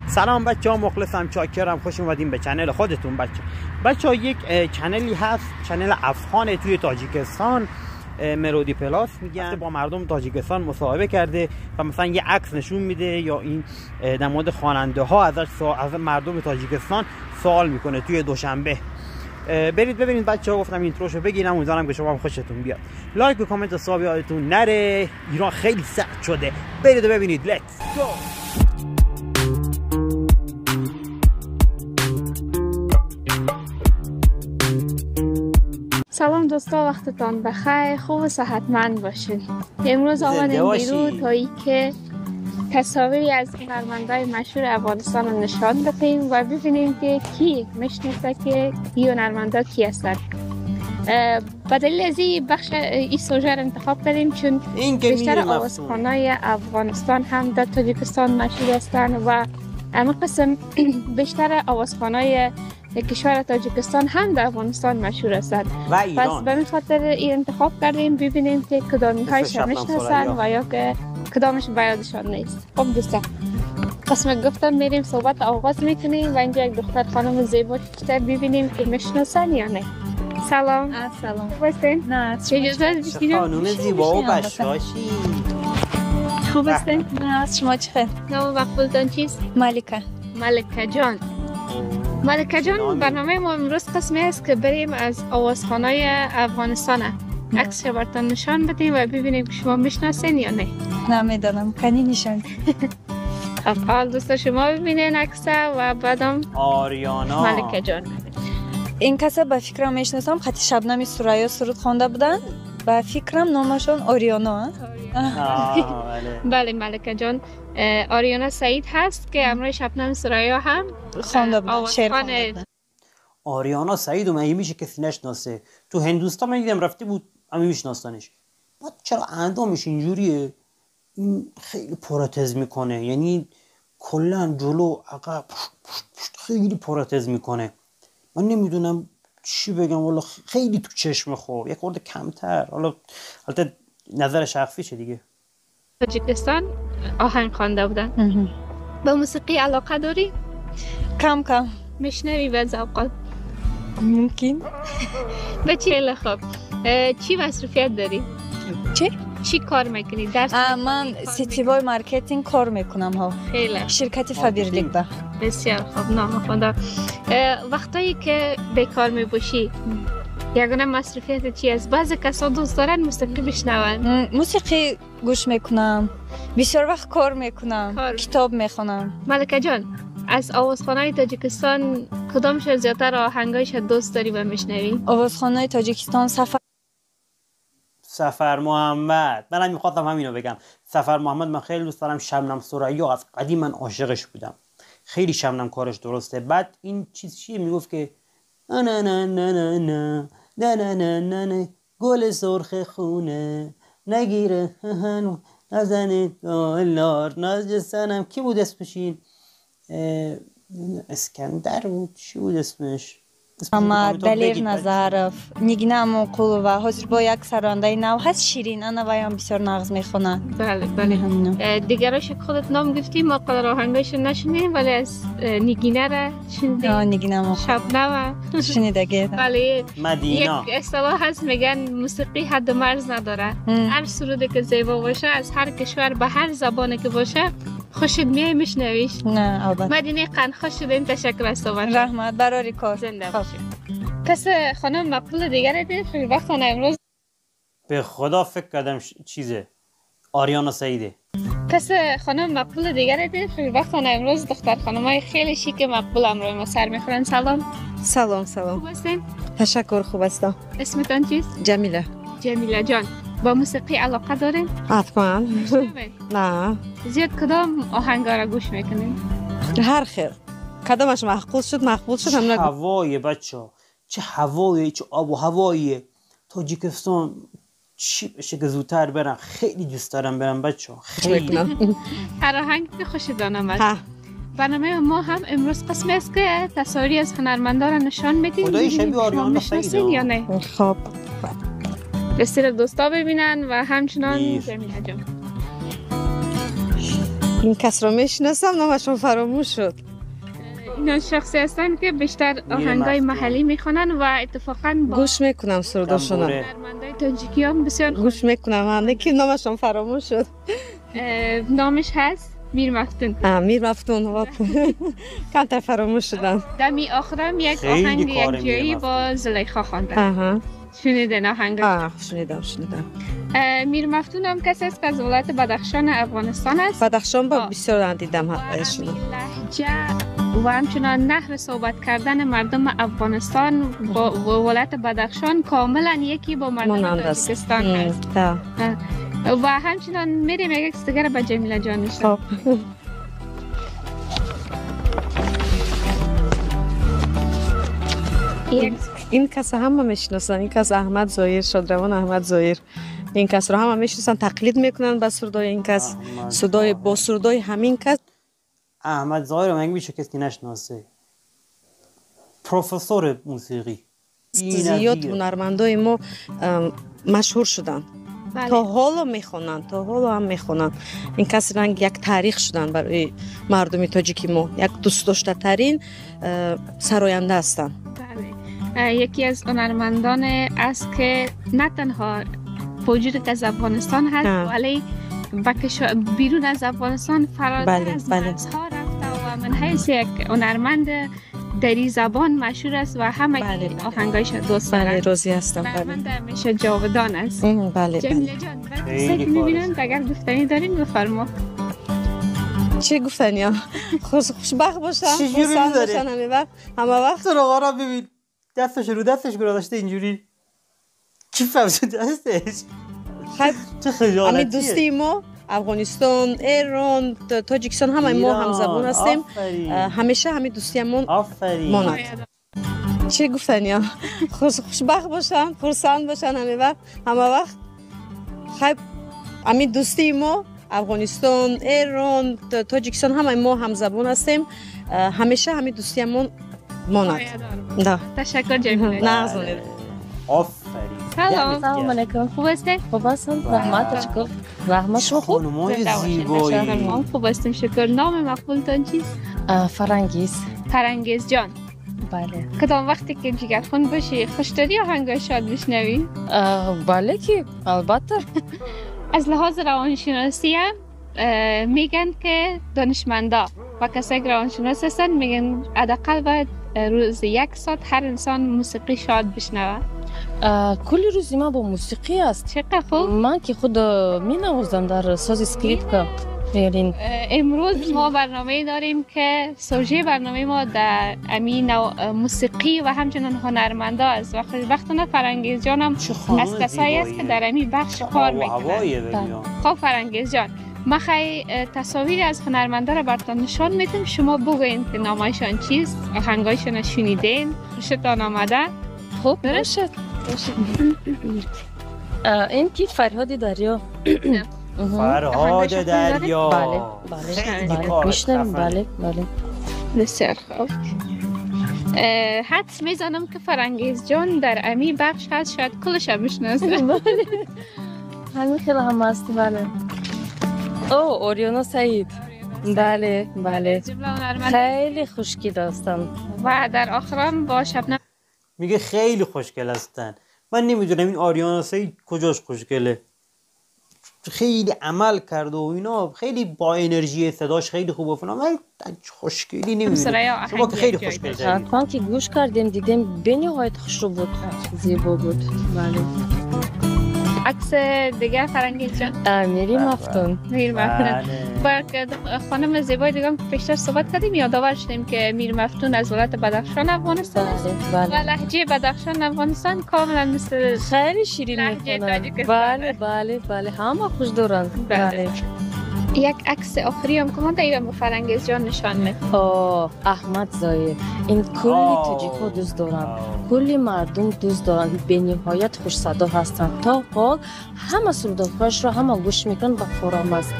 سلام بچه ها، مخلصم، چاکرم، خوش اومدیم به channel خودتون. بچه ها یک channel ی هست، channel افغان توی تاجیکستان، ملودی پلاس میگن، با مردم تاجیکستان مصاحبه کرده و مثلا یه عکس نشون میده یا این در مورد خواننده ها ازش از مردم تاجیکستان سوال میکنه توی دوشنبه. برید ببینید بچه‌ها، گفتم intro شو بگیرم، امیدوارم که شما هم خوشتون بیاد. like و کامنت و sub یادتون نره، ایران خیلی سخت شده، برید و ببینید. Let's go. سلام دوستا، وقتتان بخیر، خوب و صحتمند باشین. امروز آمدیم بیرون تا اینکه تصاویری از هنرمندای مشهور افغانستان رو نشان بدیم و ببینیم که کی میشناسه که این هنرمندا کی هستند. به دلیل از این بخش این سوژه رو انتخاب کردیم چون بیشتر آوازخوانای افغانستان هم در تاجیکستان مشهور هستند و اما قسم بیشتر آوازخوانای کشور تاجیکستان هم در افغانستان مشهور هستند. پس به این خاطر این انتخاب کردیم ببینیم که کدامی هایش میشناسن و یا که کدامش به یادشان نیست. خب دوستان، قسم گفتم میریم صحبت آغاز میکنیم و اینجا یک دختر خانم زیبا ببینیم که میشناسن یا نه. سلام. سلام. خوب هستین؟ نه. چه خانم زیبا و بشاشی. خوب هستین؟ نه، از شما چه خیر؟ نام مقبولتان چیست؟ ملکه. ملکه جان. ملکه جان، برنامه ما امروز قسمی است که بریم از آوازخوانای افغانستان عکس براتون نشان بدیم و ببینیم که شما میشناسین یا نه. نمیدونم، کنی نشان. خب حال دوست شما ببینین عکس و بعدم آریانا. ملکه جان. این کسا به فکرم میشناسم، خطی شبنم ثریا سرود خوانده بودن، به فکرم نامشون آریانا. بله ملکه جان، آریانا سعید هست که امروز شبنم ثریا هم خوانده بودن، شعر خوانده بودن. آریانا سعید و مگه میشه کسی نشناسه؟ تو هندوستان من دیدم رفته بود، همه میشناسنش. بعد چرا اندامش اینجوریه؟ این خیلی پروتز میکنه، یعنی کلا جلو عقب خیلی پروتز میکنه. من نمیدونم چی بگم والا، خیلی تو چشم. خوب یک خورده کمتر، حالا البته نظر شخصیشه دیگه. تاجیکستان آهنگ خوانده بودن. به موسیقی علاقه داری؟ کم کم. میشنوی بعض اوقات؟ ممکن. به چی؟ خیلی خوب. چی مصروفیت داری؟ چی؟ چی کار میکنی؟ درس؟ من сетевой маркетинг کار میکنم ها. خیلی. شرکت فابرلیک با. بسیار خوب، نام خدا. وقتایی که بیکار میباشی یگانه مصروفیت چی است؟ بعضی کسا دوست دارن موسیقی بشنون. موسیقی گوش میکنم، بسیار وقت کار میکنم، کتاب میخونم. ملکه جان، از آوازخوانای تاجیکستان کدامش زیادتر آهنگایش دوست داری و میشنوی؟ آوازخوانای تاجیکستان سفر محمد. منم میخواستم همینو بگم. سفر محمد من خیلی دوست دارم. شبنم ثریا از قدیم من عاشقش بودم، خیلی شبنم کارش درسته. بعد این چیز چیه میگفت که نه نه نه نه نه نه نه نه نه نه گل سرخ خونه نگیره نزنه دلار ناز سنم. کی بود اسمش؟ این اسکندر بود، چی بود اسمش؟ اما دلیر نظارов، نگینه امонқулова، ҳозир бо як сарояндаи нав ҳаст، Ширин, ана вайам бисёр нағз мехонад. بله بله. دیگراش خودت نام گفتی، ما قدر آهنگایش نشنیدیم ولی از نگینه را شنیدیم. نگینه امونقولова شبنم شنیدگی. بله. مدینا. یک اصطلاح هست میگن موسیقی حد و مرز نداره، هر سرودی که زیبا باشه از هر کشور به هر زبانی که باشه خوشت میای میشنویش. نه البته. مدینه قند خوش شدیم، تشکر از صحبت. رحمت برای کار. زنده باشید. پس خانم مقبول دیگر دیدیم خوشبختانه امروز. به خدا فکر کردم چیزه، آریانا سعیده. پس خانم مقبول دیگر دیدیم خوشبختانه امروز دختر خانمای خیلی شیک مقبول امروز ما سر میخورن. سلام. سلام سلام. خوب هستین؟ تشکر، خوب هستم. اسمتان چیست؟ جمیله. جمیله جان، با موسیقی علاقه دارین؟ حتما. نه. زیاد کدام آهنگا را گوش میکنین؟ هر خیر کدامش مقبول شد مقبول شد. هم هوای بچه، چه هوایی، چه آب و هواییه تاجیکستان. چی بشه که زودتر برم، خیلی دوست دارم برم بچه، خیلی. هر آهنگ که خوشتان آمد. برنامه ما هم امروز قسم است که تصاویری از هنرمندان را نشان میدیم. خدای شبیه آریانا سعید یا نه؟ خب بسیار دوستا ببینن و همچنان جمیله جان. این کس رو میشناسم، نامشون فراموش شد. اینا شخصی هستن که بیشتر آهنگای محلی میخوانن و اتفاقا با گوش میکنم سروداشونو. هنرمندای تاجیکی هم بسیار گوش میکنم، هم که نامشون فراموش شد. نامش هست میر مفتون. میر مفتون کمتر فراموش شدم. دمی آخرم یک آهنگ یک جایی با زلیخا خواندن. شنیدن آهنگ؟ شنیدم. میر مفتون هم کسی است که از ولایت بدخشان افغانستان است. بدخشان با بسیار دیدم لهجه و همچنان نحو صحبت کردن مردم افغانستان با ولایت بدخشان کاملا یکی با مردم تاجیکستان است. و همچنان میریم یک دیگر به جمیله جان نشان. این کس همه میشناسن، این کس احمد ظاهر، شادروان احمد ظاهر. این کس رو همه میشناسن، تقلید میکنن به سردای این کس، صدای با سردای همین کس. احمد ظاهر مگه میشه کسی نشناسه؟ پروفسور موسیقی. زیاد هنرمندای ما مشهور شدن. تا حالا میخوانند، تا حالا هم میخوانند. این کس رنگ یک تاریخ شدن برای مردم تاجیکی ما، یک دوست داشته ترین سراینده هستند. بله. یکی از هنرمندان است که نه تنها وجود که از افغانستان هست، ولی بیرون از افغانستان فراتر از مرزها رفته و من حیث یک هنرمند دری زبان مشهور است و همه آهنگایش دوست دارند. بله، راضی هستم. هنرمند همیشه جاودان است. بله. جمیله جان، بعد که میبینن اگر گفتنی دارین بفرما. چه گفتنی ها؟ خوشبخت باشن، خوشحال باشن همه وقت، همه وقت. تو رو ببین، دستش رو دستش گذاشته اینجوری. کی فهمید دستش؟ چه خجالتیه. همین دوستی ما افغانستان، ایران، تاجیکستان، همه ما همزبان هستیم. همیشه همین دوستیمون ماند. چه گفتنی ها؟ خوشبخت باشن، خرسند باشن همه وقت، همه وقت. خب همین دوستی ما افغانستان، ایران، تاجیکستان، همه ما همزبان هستیم. همیشه همین دوستیمون ماند. تشکر جمیله. نه. آفرین. سلام. سلام علیکم. خوب هستین؟ خوب هستم. رحمت تشکر. رحمت. شما خوب؟ زیبایی. ما خوب هستیم شکر. نام مقبولتان چیست؟ فرنگیز. فرنگیز جان. بله. کدام وقتی که جگرخون باشی خوش داری آهنگای شاد بشنوی؟ بله که البته. از لحاظ روانشناسی هم میگن که دانشمندا و کسایی که روانشناس هستن میگن حداقل باید روز 1 ساعت هر انسان موسیقی شاد بشنوه. کل روزی ما با موسیقی است. چقدر خوب. من که خود می نوازم در ساز اسکریپکا. امروز ما برنامه داریم که سوژه برنامه ما در امین موسیقی و همچنان هنرمندا است و خوشبختانه فرنگیز جان هم از کسایی است که در امین بخش کار میکنند. خب فرنگیز جان، ما خیلی تصاویر از هنرمندا را براتون نشان میدم، شما بگوین که نامایشان چیست، آهنگایشان را شنیدین، خوشتان آمده؟ خوب باشد. این کی فرهاد دریا. فرهاد دریا. بله بله میشنویم. بله بله. بسیار خوب. حدس میزنم که فرنگیز جان در امی بخش هست، شاید کلش هم میشناسه. بله همین خیلی هم هست. بله. او اوریانا سعید. بله بله، خیلی خوشگل هستن. و در آخرم با شبنم میگه خیلی خوشگل هستن. من نمیدونم این آریانا سعید کجاش خوشگله، خیلی عمل کرد و اینا، خیلی با انرژی، صداش خیلی خوبه فلان، ولی خوشگلی نمیدونم. شما که خیلی خوشگل زدید. حتما که گوش کردیم دیدیم بینهایت خوشرو بود، زیبا بود. بله. عکس دیگه فرنگیز جان. میری مفتون. میر مفتون. با خانم زیبای دیگه هم پیشتر صحبت کردیم، یادآور شدیم که میر مفتون از ولایت بدخشان افغانستان است. و لهجه بدخشان افغانستان کاملا مثل خیلی شیرین میخونن. بله بله بله، همه خوش دارن. بله. یک عکس آخری هم که من ایران با فرنگیز جان نشان میده. احمد ظاهر. این کلی تاجیک‌ها دوست دارن، کلی مردم دوست دارن، به نهایت خوش صدا هستن. تا حال همه سرودهاش رو همه گوش میکنن و فورام است.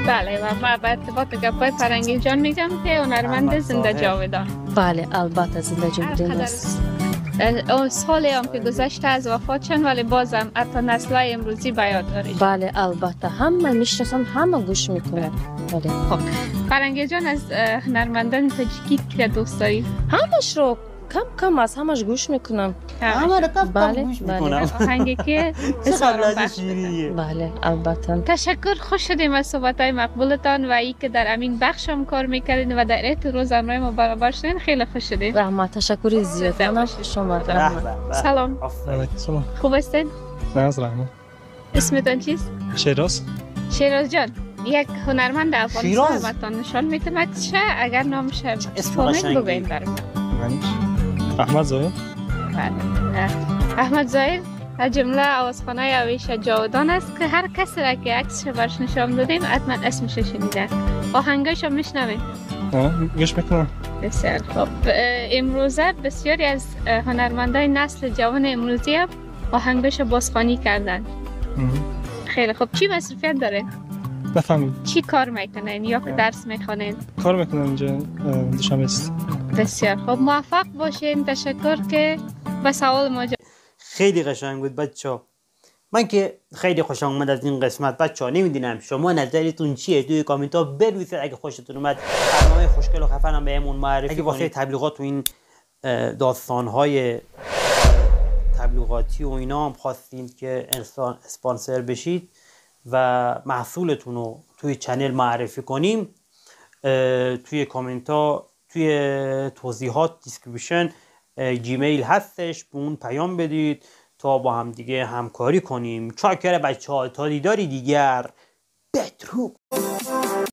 بله و ما به ارتباط گپای فرنگیز جان میگم که هنرمند زنده جاودان. بله البته زنده جاودان است. سالی هم که گذشته از وفاتشان، ولی بازم حتی نسل‌های امروزی به یاد دارید. بله، البته، همه میشناسن، همه گوش میکنن، بله. خب فرنگی جان، از هنرمندان تاجیکی که دوست دارید؟ همش رو کم کم از همش گوش میکنم. همه رو کم کم گوش میکنم. آهنگی که چقدر لحظه شیرینیه. بله، البته. تشکر، خوش شدیم از صحبت های مقبولتان و ای که در امین بخش هم کار میکردین و در ایت روز همراه ما برابر شدین. خیلی خوش شدیم. رحمت، تشکر زیاد. منم شما. به رحمت. به به. سلام. آفرین. علیکم سلام. خوب هستین؟ نه، رحمت. اسمتان چیست؟ شیراز. شیراز جان، یک هنرمند افغانستان شیراز. براتان نشان میتم عکسشه، اگر نامش اسم فهمید قشنگی. بگوین برام. احمد ظاهر. بله، احمد ظاهر از جمله آوازخوانای اویشه جاودان است که هر کسی را که عکسش برش نشان دادیم حتما اسمش شنیده. آهنگایش هم میشنویم؟ گوش میکنم. بسیار خب، امروزه بسیاری از هنرمندای نسل جوان امروزی هم آهنگایش بازخوانی کردن. خیلی خب، چی مصروفیت داره؟ نفهمید. چی کار میکنن یا که درس میخوانین؟ کار میکنم اینجا، دوشنبه است. بسیار خب، موفق باشین. تشکر که به سوال ما جواب خیلی قشنگ بود بچه. من که خیلی خوشم اومد از این قسمت. بچه ها، نمیدونم شما نظرتون چیه، توی کامنت ها بنویسید. اگه خوشتون اومد، برنامه خوشگل و خفن هم بهمون معرفی. اگه واسه تبلیغات و این داستان های تبلیغاتی و اینا هم خواستین که انسان اسپانسر بشید و محصولتون رو توی channel معرفی کنیم، توی کامنت ها، توی توضیحات، description جیمیل هستش، به اون پیام بدید تا با هم دیگه همکاری کنیم. چاکر بچه ها، تا دیداری دیگر، بدرود.